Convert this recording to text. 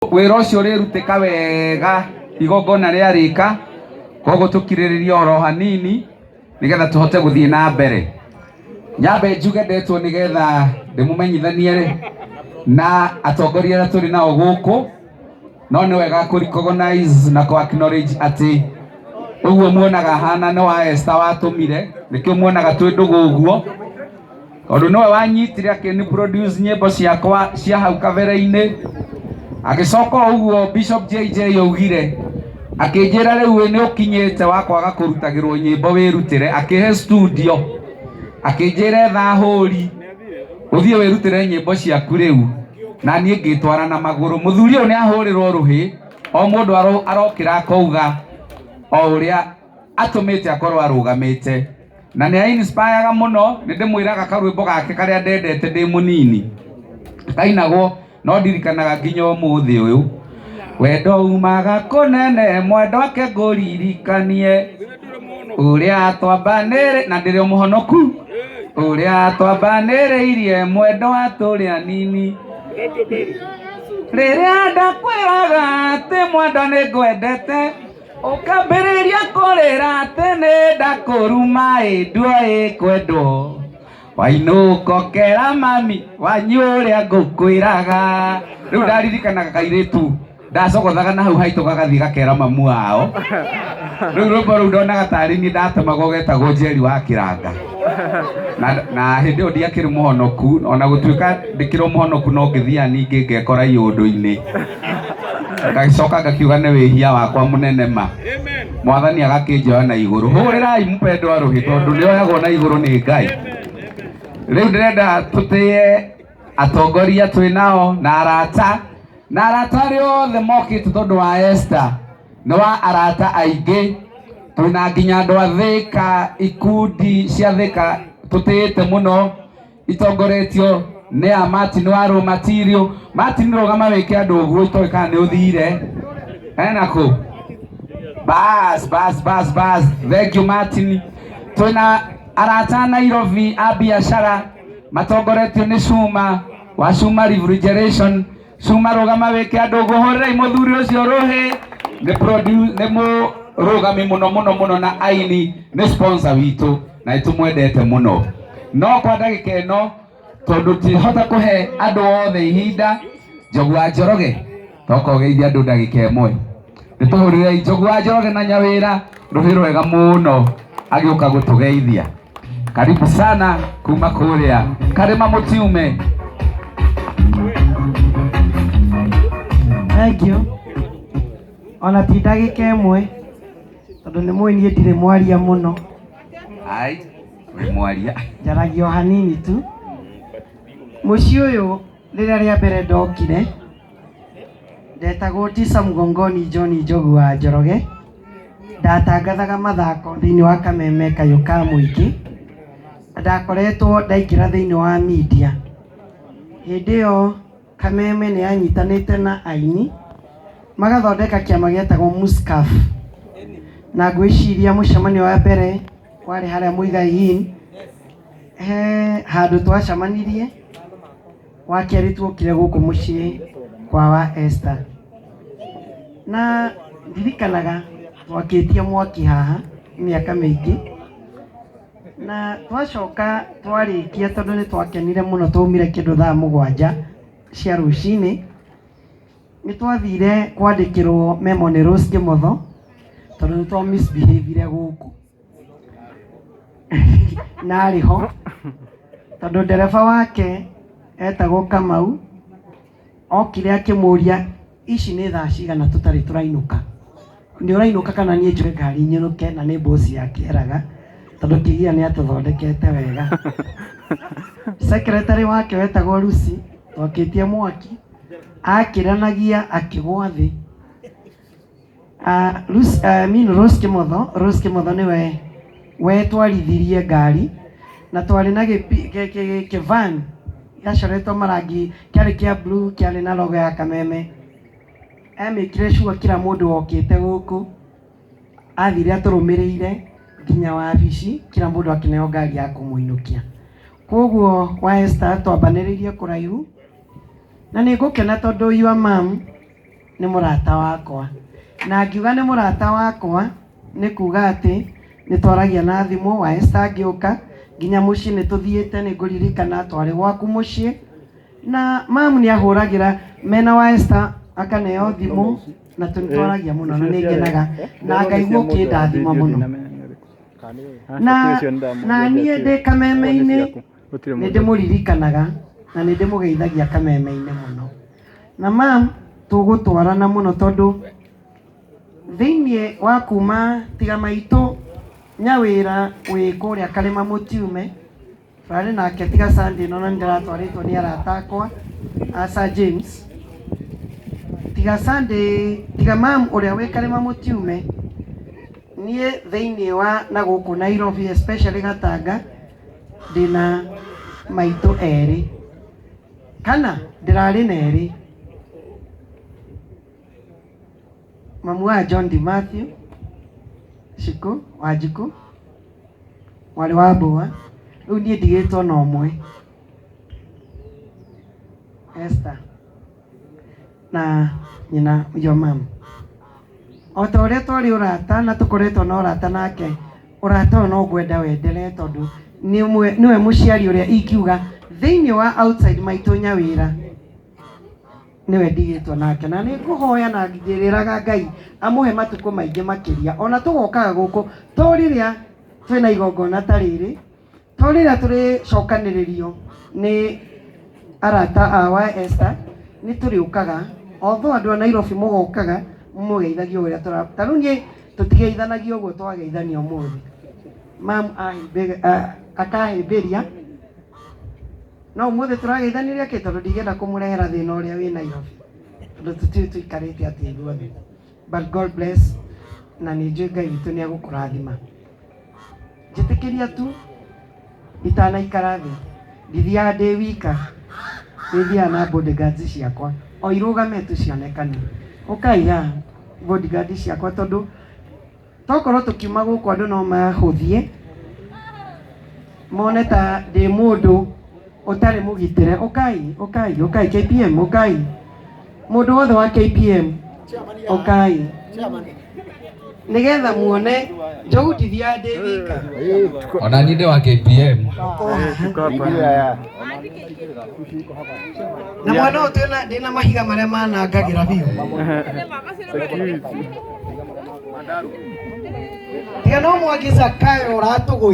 Wĩra ũcio ũrĩrutĩka wega igongona rĩarĩka, koguo tũkirĩrĩrie oro hanini nĩgetha tũhote gũthiĩ na mbere. Nyambe njuge ndetwo nĩgetha ndĩmũmenyithanie na atongoria arĩa tũrĩ nao gũkũ, no nĩ wega kũ recognize na kũ acknowledge atĩ ũguo muonaga hana nĩ wa Esther watũmire, nĩkĩo muonaga twĩ ndũgũ ũguo. Tondũ nĩwe wanyitire akĩni produce nyĩmbo ciakwa cia hau kabere-inĩ. Agĩcoka o ũguo Bishop JJ augire, akĩnjĩra rĩu nĩ ũkinyĩte wa kwaga kũrutagĩrwo nyĩmbo wĩrutĩre, akĩhe studio, akĩnjĩra etha hũri ũthiĩ wĩrutĩre nyĩmbo ciaku rĩu, na niĩ ngĩtwara na magũrũ. Mũthuri ũyũ nĩ ahũrĩrwo rũhĩ, o mũndũ arokĩra akauga o ũrĩa atũmĩte akorwo arũgamĩte. Na nĩ a-inspireaga mũno, nĩ ndĩmwĩraga karwĩmbo gake karĩa ndendete ndĩ mũnini, kainagwo no ndirikanaga nginya ũmũthĩ ũyũ. Wendo umaga kũnene mwendo ake ngũririkanie, ũrĩa twambanĩrĩ, na ndĩrĩ o mũhonoku, ũrĩa twambanĩrĩirie mwendo wa tũrĩ anini. Rĩrĩa ndakwĩraga atĩ mwendo nĩ ngwendete, ũkambĩrĩria kũrĩra atĩ nĩ ndakũruma ĩ nduoĩ kwendwo. Wainũka ũkera mami wanyu ũrĩa ngũkwĩraga. Rĩu ndaririkanaga kairĩtu ndacogothaga na hau haitũ gagathiĩ gakera mamu wao. Rĩu rwĩmbo rũu ndonaga tarĩ niĩ ndatemagwo getagwo Njeri wa Kĩranga. Na hĩndĩ ĩyo ndiakĩrĩ mũhonoku, ona gũtuĩka ndĩkĩrĩ mũhonoku no ngĩthiaga ningĩ ngekora iũndũ-inĩ. Ngagĩcoka ngakiuga nĩ wĩhia wakwa mũnene ma. Mwathani agakĩnjoya na igũrũ. Hũrĩrai mpendwa rũhĩ tondũ nĩ oyagwo na igũrũ nĩ Ngai. Rĩu ndĩrenda tũtĩe atongoria twĩ nao na arata, na arata arĩa othe mokĩte tondũ wa Esther nĩ wa arata aingĩ. Twĩna nginya andũ a Thĩka, ikundi cia Thĩka tũtĩĩte mũno itongoretio nĩ a Martin wa Raw Material. Martin rũgama wĩke andũ ũguo itoĩ kana nĩ ũthire. Ena kũ? Bas, bas, bas, bas. Thank you Martin. Twĩna arata a Nairobi a biacara matongoretio nĩ Cuma wa Cuma Refrigeration. Cuma rũgama wĩke andũ ũguo, hũrĩrai mũthuri ũcio rũhĩ. Nĩ produce, nĩ mũrũgami mũno mũno mũno na aini, nĩ sponsor witũ na nĩ tũmwendete mũno. No kwa ndagĩka ĩno tondũ tihota kũhe andũ othe ihinda, Njogu wa Njoroge toka ũgeithie andũ ndagĩka ĩmwe. Nĩ tũhũrĩrei Njogu wa Njoroge na Nyawĩra rũhĩ rwega mũno agĩũka gũtũgeithia. Karibu sana kuma kũrĩa Karĩma Mũtiume. Thank you. Ona ti ndagĩka ĩmwe tondũ nĩ mũĩ niĩ ndirĩ mwaria mũno. Ai, wĩ mwaria. Njaragia o hanini tu. Mũciĩ ũyũ rĩrĩa rĩa mbere ndokire ndetagwo Tisa Mgongoni John Njogu wa Njoroge. Ndatangathaga mathako thĩinĩ wa Kameme Kayũ ka Mũingĩ. Na ndakoretwo ndaingĩra thĩinĩ wa media. Hĩndĩ ĩyo Kameme nĩ yanyitanĩte na aini magathondeka kĩama gĩetagwo Muscaf. Na ngwĩciria mũcemanio wa mbere warĩ harĩa Muigai Inn, he handũ twacemanirie, wa kerĩ tuokire gũkũ mũciĩ kwa wa Esther. Na ndirikanaga twakĩtie mwaki haha mĩaka mĩingĩ, na twacoka twarĩkia tondũ nĩ twakenire mũno, twaumire kĩndũ thaa mũgwanja cia rũcinĩ, nĩ twathire kwandĩkĩrwo memo nĩ Rose Kĩmotho tondũ nĩ twa misbehavire gũkũ. Na arĩ ho tondũ ndereba wake etagwo Kamau, okire akĩmũria ici nĩ thaa cigana tũtarĩ tũrainũka, nĩ ũrainũka kana niĩ njoe ngari nyinũke? Na nĩ boss yake eraga tondũ kĩgia nĩ atũthondekete wega. Secretary wake wetagwo Lucy, twakĩtie mwaki, akĩranagia akĩgwa thĩ. Lucy, I mean Rose Kĩmotho, Rose Kĩmotho nĩwe wetwarithirie ngari, na twarĩ na kĩvan gĩacoretwo marangi, kĩarĩ kĩa blue, kĩarĩ na logo ya Kameme. Emĩkire sure kila mũndũ wokĩte gũkũ athire atũrũmĩrĩire nginya wabici, kila mũndũ akĩneo ngari ya kũmũinũkia. Koguo wa Esther twambanĩrĩirie kũraihu, na nĩ ngũkena tondũ your mom Nĩ mũrata wakwa, na ngiuga nĩ mũrata wakwa nĩ kuga atĩ nĩ twaragia na thimũ wa Esther angĩũka nginya mũciĩ nĩ tũthiĩte, nĩ ngũririkana twarĩ gwaku mũciĩ na mamu nĩ ahũragĩra mena wa Esther akaneo thimũ na tũnĩtwaragia mũno na nĩ ngenaga na ngaigua ũkĩndathima mũno. Na niĩ ndĩ kameme-inĩ nĩ ndĩmũririkanaga na nĩ ndĩmũgeithagia kameme-inĩ mũno. Na mam, tũgũtwarana mũno tondũ thĩiniĩ wa kuma tiga maitũ nyawĩra wĩ kũrĩa Karĩma Mũtiume twarĩ nake tiga Sunday no nĩ ndĩratwarĩtwo nĩ arata akwa a Sir James, tiga Sunday, tiga mam ũrĩa wĩ Karĩma Mũtiume, niĩ thĩiniĩ wa na gũkũ Nairobi, especially Gatanga, ndĩna maitũ erĩ kana ndĩrarĩ na erĩ, mamu wa John D. Matthew Shiku Wanjiku mwarĩ wa Mbũa, rĩu niĩ ndigĩtwo na ũmwe, Esther, na nyina your mom. O ta ũrĩa twarĩ ũrata na tũkoretwo na ũrata nake, ũrata ũyũ no ngwenda wenderee tondũ nĩwe mũciari ũrĩa ingiuga thĩinĩ wa outside maitũ nyawĩra nĩwe ndigĩtwo nake, na nĩ ngũhoya na ngĩrĩraga Ngai amũhe matukũ maingĩ makĩria, ona tũgokaga gũkũ to rĩrĩa twĩna igongona ta rĩrĩ, to rĩrĩa tũrĩcokanĩrĩrio nĩ arata a wa Esther, nĩ tũrĩũkaga. Although andũ a Nairobi mũgokaga mũgeithagia ũrĩa tũra ta rĩu niĩ tũtigeithanagia ũguo twageithania ũmũthĩ, mam akahĩmbĩria, no ũmũthĩ tũrageithanirie kĩ tondũ ndingĩenda kũmũrehera thĩna ũrĩa wĩ Nairobi tondũ tũtiũĩ tũikarĩte atĩ ithuothe. But God bless, na nĩ njũĩ Ngai witũ nĩ egũkũrathima. Njĩtĩkĩria tu itanaikara thĩ, ndithiaga ndĩ wika, nĩthiaga na bodyguards ciakwa o irũgame tu cionekane. Ũkai haha bodyguard ciakwa, tondũ tokorwo tũkiuma gũkũ andũ no mahũthie mone ta ndĩ mũndũ ũtarĩ mũgitĩre. Ũkai, ũkai, ũkai KPM, ũkai mũndũ wothe wa KPM, ũkai nĩgetha muone Njogu ndithiaga ndĩ wika. Ona niĩ ndĩ wa KPM. Na mwana ũyũ twĩna ndĩna mahiga marĩa manangagĩra biũ, tiga no Mwangi Zakayo ũratũgũithia.